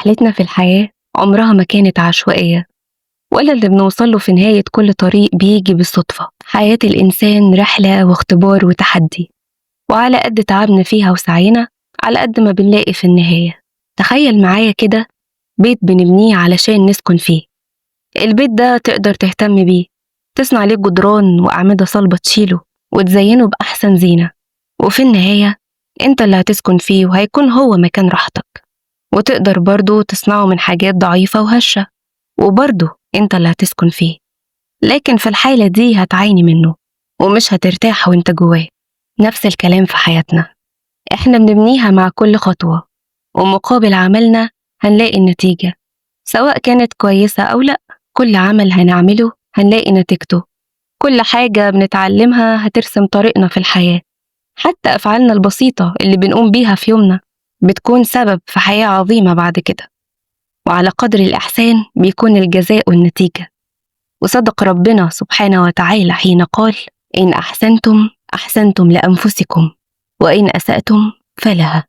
رحلتنا في الحياة عمرها ما كانت عشوائية، ولا اللي بنوصله في نهاية كل طريق بيجي بالصدفة. حياة الإنسان رحلة واختبار وتحدي، وعلى قد تعبنا فيها وسعينا على قد ما بنلاقي في النهاية. تخيل معايا كده بيت بنبنيه علشان نسكن فيه. البيت ده تقدر تهتم بيه، تصنع عليه جدران وأعمدة صلبة تشيله وتزينه بأحسن زينة، وفي النهاية انت اللي هتسكن فيه وهيكون هو مكان راحتك. وتقدر برضو تصنعه من حاجات ضعيفة وهشة، وبرضو انت اللي هتسكن فيه، لكن في الحالة دي هتعاني منه ومش هترتاح وانت جواه. نفس الكلام في حياتنا، احنا بنبنيها مع كل خطوة، ومقابل عملنا هنلاقي النتيجة سواء كانت كويسة أو لأ. كل عمل هنعمله هنلاقي نتيجته، كل حاجة بنتعلمها هترسم طريقنا في الحياة. حتى أفعالنا البسيطة اللي بنقوم بيها في يومنا بتكون سبب في حياة عظيمة بعد كده، وعلى قدر الإحسان بيكون الجزاء والنتيجة. وصدق ربنا سبحانه وتعالى حين قال: إن أحسنتم أحسنتم لأنفسكم وإن أسأتم فلها.